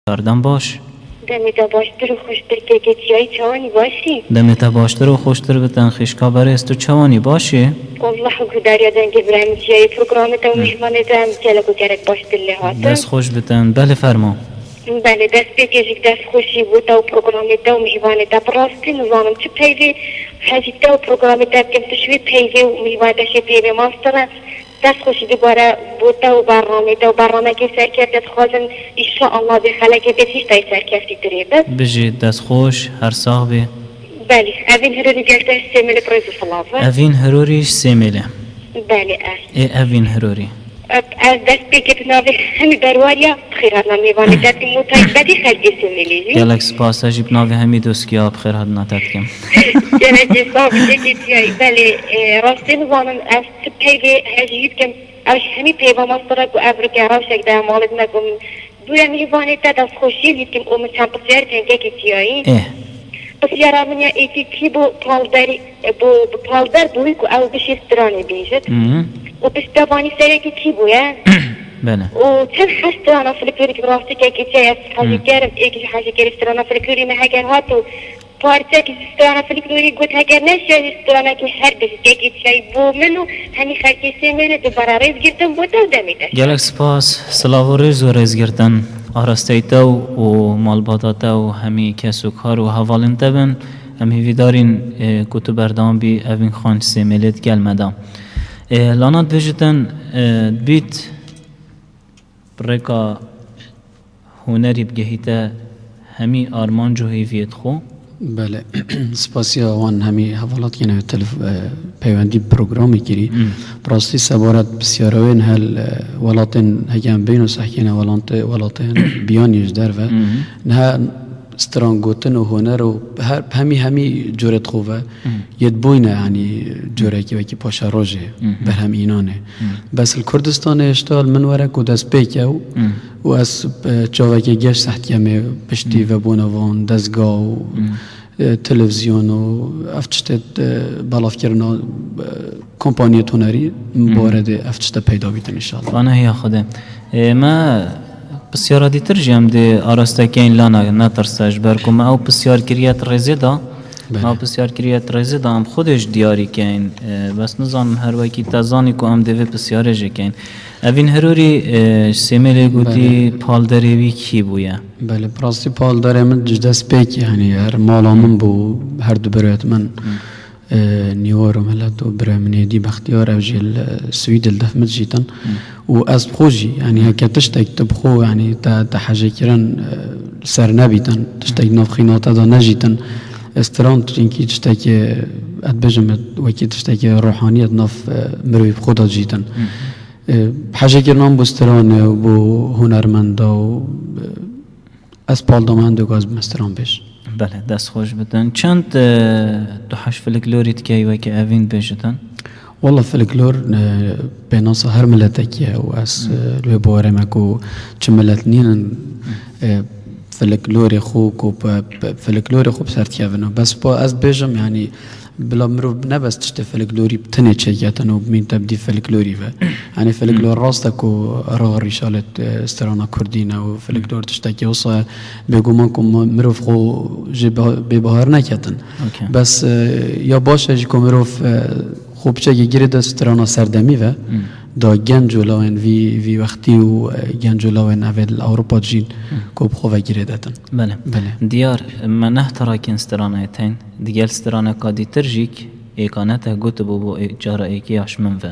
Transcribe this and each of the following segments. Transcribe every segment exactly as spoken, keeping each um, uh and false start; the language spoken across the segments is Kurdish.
Berdem baş. Demê te baştir û xweştir kekê çiyayî çawanî başî? Demê te baştir û xweştir biten xîşka berêz, tu çawanî başî? Wallah guhdariya dengê birayê min çiyayî programê te û Hı. Mîhmanê te em gelek û gelek baştir lê hatin. Dest xweş biten. Belê fermo. Belê destpêkê jî dest xweşî bo te û programê te û mîhmanê te. Bi rastî nizanim çi peyvê hejî te û programê te bikim, tu ji wî peyvê û mîhmanê te şê peyvê mastir e. Dest xweşî dubare bo te û bernamê te û bernamekê serkefte dixwazim, înşaallah bê xelekê bê tîştayî serkeftî tirê be. Bijî, dest xweş, her sax bî. Belê, Evîn Hirûrî gel te Sêmêlê bi rêz û silav e. Evîn Hirûrî ji Sêmêlê. Belê, e. Ê Evîn Hirûrî. E, ez dest pê ke bi navê hemî berwariya bi xêr hatina mêvanê te dikim û taybetî xelkê Sêmêlê jî. Gelek spas, ez jî bi navê hemî doskiya bi xêr hatina te dikim. Gelekî spas, gelekî çiyayî. Belê, e, rastî nizanim ez Ti peyvê hejî dikim, ew ji hemî peyva mastirek û evrike rewşek de malê din e ku min bûye mîvanê te destxweşiyê lî dikim û min çend pisyar dikin kekê çiyayî. Ê. Pisyara min ya êkî kî bû palderî, bû bi palder bûyî ku ew bişî stranê bêjit. Hı. Û pişt te vanî serekî kî bûye. Belê. Û çend hez strana folklorîk bi rastî kekê çiyayî ez hejî kerim, êk ji hejî kerî strana folklorî me heger hat û Parçekî ji strana folklorî got, heger neşiya ji stranekî her bihîkekî çiyayî bo min û hemî xelkê Sêmêlê dubare rêzgirtin bo te û demê te. Gelek spas, silav û rêz û rêzgirtin. Arasteyê te û malbata te û hemî kes û kar û hevalên te bin. Em hîvîdarîn, e, ku tu berdewam bî, Evîn Xan ji Sêmêlê di gel me de. E, Lana dibêjitin, e, dibît Bi rêka hunerî bigehîte hemî armanc û hêviyêt xwe. Belê. Spasiya wan hemî hevalat yene telef-, e, peywendî bi programê kirî. Hmm. Bi rastî sebaret pisyara wê niha li, e, welatên heke em bêjin û sehkêne welante-, welatên biyanî ji derve. Hmm. Niha stran gotin û huner û her, hemî, hemî coret xwe ve. Hmm. Yê dibûyne, yanî, corekî wekî paşerojê, Hmm. berhem înanê. Hmm. Bes li Kurdistanê hişta li min were ku destpêk e û, Hmm. û ez, e, çavekê geş seh dikemê piştî Hmm. vebûna van dezga û, Hmm. e, televizyon û ev tiştê, e, belavkirina, e, kompaniyê hunerî Hmm. baredê ev tişte peyda bîtin înşallah. Vana hiya Xwedê. E, me pisyara dîtir jî em dê araste keyin Lana, netirse, ji ber ku me ew pisyar kiriye di rêzê de. Belê. Me pisyar kiriye di rêzê de, em xwedê ji diyarî keyin. E, bes nizanim her wekî te zanî ku em dê vê pisyarê jê keyin. Evîn Hirûrî, e, ji Sêmêlê gotî Belê. palderê wî kî bûye? Belê, bi rastî palderê min ji dest pêk, yanî her mala min bû, her du birêt min. Hı. E, Nîwar û Milet û birê min êdî Bextiyar, ev jî li Swîdê li def min dijîtin. Hı. Û ez bi xwe jî, yanî heke tiştek tu bi xwe, yanî te, te hejê kirin, e, ser nebîtin, tiştek nav xîna te de nejîtin. Stran çinkî tiştekê, ez dibêjim, wekî tiştekê ruhaniyê di nav, e, mirovî bi xwe de dijîtin. Hı. E, hejê kirin bo stranê û bo hunermenda û, e, Ez pal dama hindê ku ez bime stranbêj. Belê, dest xweş bitin. Çend, e, tu hej filiklorî dikey weke evîn bêjitin? Walla filiklor, e, pênasa her miletekî ye û ez, Hmm. e, li wê bawerê me ku çi milet nînin, Hmm. e, filiklorê xwe ku bi, bi, filiklorê xwe bi ser dikevin. Bes pa ez bêjim, yanî, Bila mirov ne bes tiştê filiklorî bi tenê çêketin û bimîn te bidî filiklorî ve. Yanî filiklor Hmm. rast e ku rax rîşalê, e, strana kurdî ne û filiklor Hmm. tiştekî wisa ye. Bêguman ku mi-, mirov xwe jê be-, bêbahar neketin. Okey. Bes, e, ya baş e jî ku mirov, e, xwe piçekê girê de strana serdemî ve. Hmm. Da genc û lawên vî, vî wextî û, e, genc û lawên evê li Ewropa dijîn Hmm. ku bi xwe ve girê detin. Belê. Belê. Diyar, me neh tirakên stranayê tên. Digel straneka dîtir jîk êka ne te gotibû bo ê-, cara êkê ya ji min ve.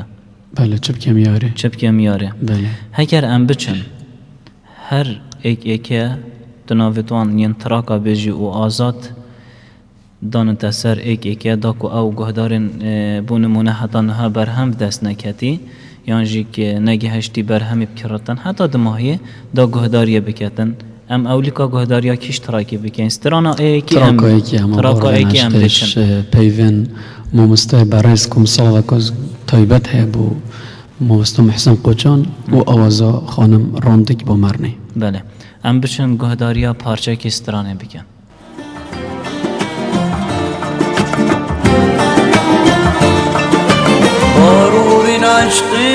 Belê, çi bikem yarê? Çi bikem yarê? Belê. Heger em biçin, her êk êke tu navê wan yên traka bêjî û azad danite ser êk êke da ku ew guhdarên, e, bo nimûne heta niha berhem bi dest neketî, yan jî ki negihiştî berhemî bikiritin, heta dimahiyê da guhdariyê biketin. Em ewlîka guhdariya kî ji tirakê bikeyin? Strana êkî em, Traka êkî em, traka êkî em aştê biçin. Ji, e, peyvên mamosteyê berêz ku misaleke taybet heye bo mamoste Muhsin Qoçan û Hı. awaza xanim Randik bo Mernê. Belê. Em biçin guhdariya parçekî stranê bikin. Barûrîn eşqê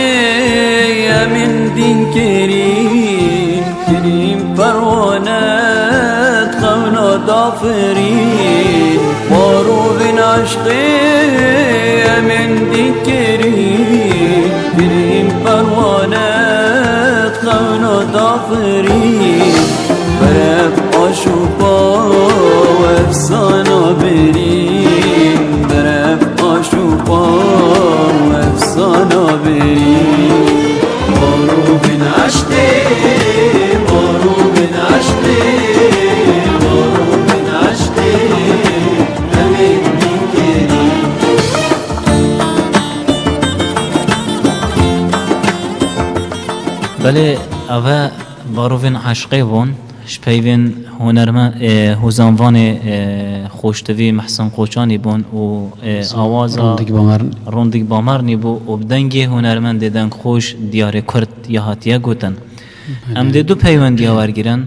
ye min dîn kirîn, kirîn perwane. Dafirî, barovên eşqê em ên dîkirî, girîn perwane xewna dafirî, beref aşûqa û efsana birî, beref aşûqa û efsana birî. Barovên eşqê, barovên eşqê, barovên eşqê, em ê dîkirî. Belê, eve barovên eşqê bûn. Ji peyvên hunerme-, e, hozanvanê, e, xoştivî Mehsen Qoçanî bûn û, e, awaza Rondik Bamern. Rondik Bamernî bû û bi dengê hunermendê dengxweş Diyarê Kurd ya hatiye gotin. Belê. Em dê du peywendiya wergirin.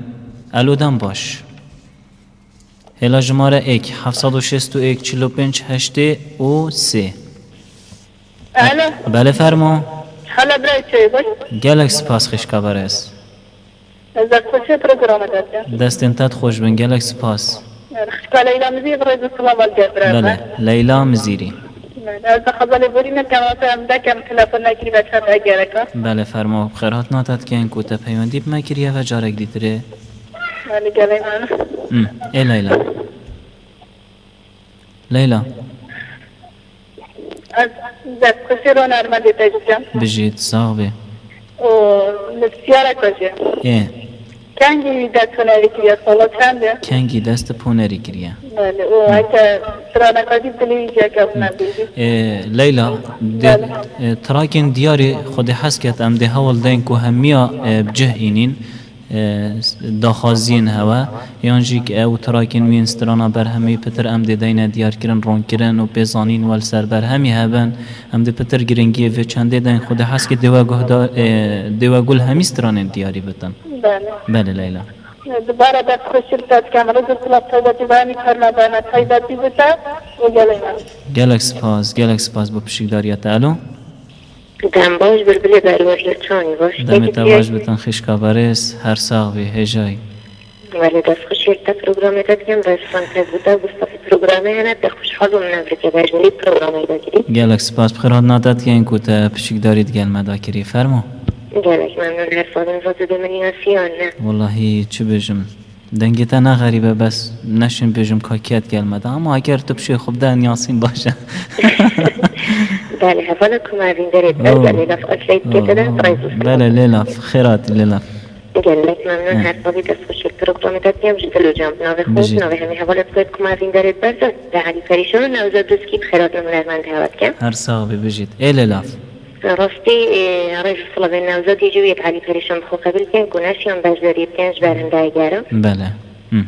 Elo, dem baş. Hêla jimare êk, heft sed û şêst û êk, çil û pênc, heştê û sê. Alo. Belê, fermo. Hala birayê çayê baş. Gelek spas xişka berêz. Ez destxweşê programê de dikim. Destên te xweş bin, gelek spas. Xişka Leyla Mizîrî, rêz û silav ber gel birayê. Belê, Leyla Mizîrî. Belê, ez dixwaza lêborî nekem, ez em dekem telefon nekirî ve çend egereka. Belê, fermo, xêrhatina te dikin ku te peywendî bi me kiriye ve carek dîtirê. Belê, gelek memnun. Hmm, ê Leyla. Leyla. Ez destxweşê hunermendê te jî dikim. Bijît, sax bî. Û li pisyareka jî. Ê. Kengî wî dest hunerî kiriye, sala çend e? Kengî dest bi hunerî kiriye. Belê, û heke straneka jî dilê wî jî heke huner bêjî. Ê, Leyla, dê, Belê. Ê, tirakên diyarî xwedê hez ket, em dê hewl deyn ku hemiya, ê, bi cih înîn. E, daxwaziyên hewe, yan jî ki ew tirakên wî yên strana berhemî pitir em dê deyne diyarkirin, ronkirin û pêzanîn we li ser berhemî hebin. Em dê pitir giringiyê vê çendê deyn. Xwedê hez ki dê we guhda-, e, dê we gul hemî stranên diyarî bitin. Belê. Belê Leyla. Dubare destxweşî li te dikim. Rêz û silav taybetî bi hemî karnavana taybetî bi te û gelê me. Gelek spas, gelek spas bo pişikdariya te. Alo? Dem baş, Bilbilê Berwer li Çanî baş. Demê te baş bitin xişka berêz, her sax bî, hêjayî. Belê, destxweşî te programê te dikim, destvan te bû te, Gustafî programê hene, te xweşhal bûm nevrikê berjêrî programê de kirî. Gelek spas, bi xêr hatina te dikin ku te piçikdarî digel me de kirî. Fermo. Gelek memnun, her sax bin, va tu dê min yasî yan ne? Wellahî, çi bêjim. Dengê te ne xerîb e, bes neşên bêjim ka kê digel me de. Ama eger tu bişê xwe bide Yasîn baş e. Belê, hevala ku me vînderê Oh. Belê, laf asayî Oh, kete de, oh. Rêz û silav. Belê, lê laf. Xêr hatî, lê laf. Gelek memnun, Heh. Her sabî dest xweş li programê te dikim, ji dil û can bi navê xwe, Bijî. Navê hemî hevalê xwe ku me vînderê berze, de Elî Perîşan û Newza Duzkî bi xêr hatin hunermendê hewa dikim. Her sax bî, bijît. Ê lê laf. Rastî, e, rêz û silavên Newza Dîcû yê Elî Perîşan bi xwe qebîl dikin ku neşiyan beşdarî bikin ji ber hindayê gerim. Belê. Hı.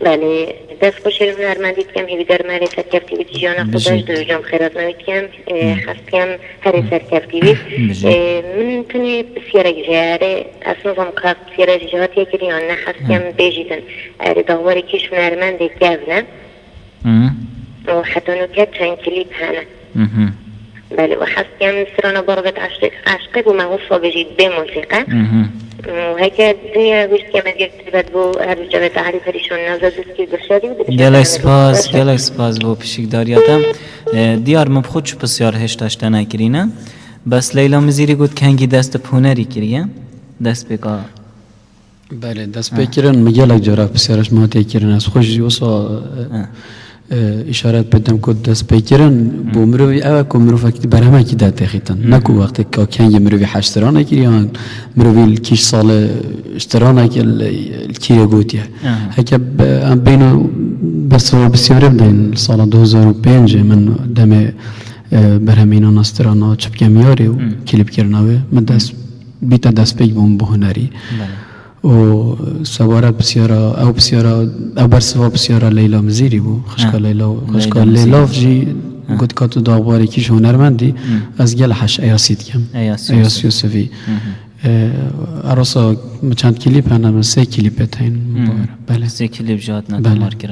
Belê, dest xweş ê li hunermendî dikim, hêvîdar me lê serkeftî bît, jiyana xwe Bijî. Beş dûr cam xêrat me dikim, e, Hı. Hez dikim herê Hı. Serkeftî bît. Bijî. E, min tenê pisyarek ji erê, ez nizam ka pisyara jî hatiye kirin yan ne, hez dikim Hı. Bêjîtin. Erê, daxwarê kî ji hunermendê kevn e. Hı. Û heta nûke çend klîp hene. Hı hı. Belê, û hez dikim strana Barovên Eşqê, Eşqê bû me wisa bêjît bê mosîqe. Hı hı. Û heke dinya wî dikim ez yek taybet bû her du çavê te Elî Perîşan, Newza Duzkî, Dilşadî û Dilşad Gelek Ahmedî. Spas, Dilşad. Gelek spas bo pişikdariya te. E, diyar min bi xwe çi pisyar hêşta ji te nekirîne. Bes Leyla Mizîrî got kengî dest bi hunerî kiriye. Dest pêka Belê, destpêkirin, min gelek cara pisyara ji me hatiye kirin. Ez xwe jî wisa, e, e, îşaret pê dikim ku destpêkirin bo mirovî ew e ku mirovekî berhemekî dertêxîtin. Ne ku wextê ka kengî mirovî heştira nekiriye, yan mirovî li kîş salê ji tira nekir, li, li kîrê gotiye. Heke be-, em bêno bersiva pisyarê bidin, li sala du hezar û pêncê min demê, e, berhemînana strana Çipkemiyarê û klîpkirina wê, min dest, bîte destpêk bûm bi hunerî. Belê. Û sewara pisyara, ew pisyara, ew bersiva pisyara Leyla Mizîrî bû. Xişka He. Leyla, Leyla xişka Mizîrî. Lê Laf jî He. Got ka tu daxbarê kî ji hunermendî, Hı. Ez gel heş Eyasî dikim. Eyas Eyas Yusufî. Yusufî. Hı hı. E, Arasa min çend klîp hene, min sê klîpê teyn. Hı hı. Belê. Sê klîp jî hatine Belê. Tomar kirin.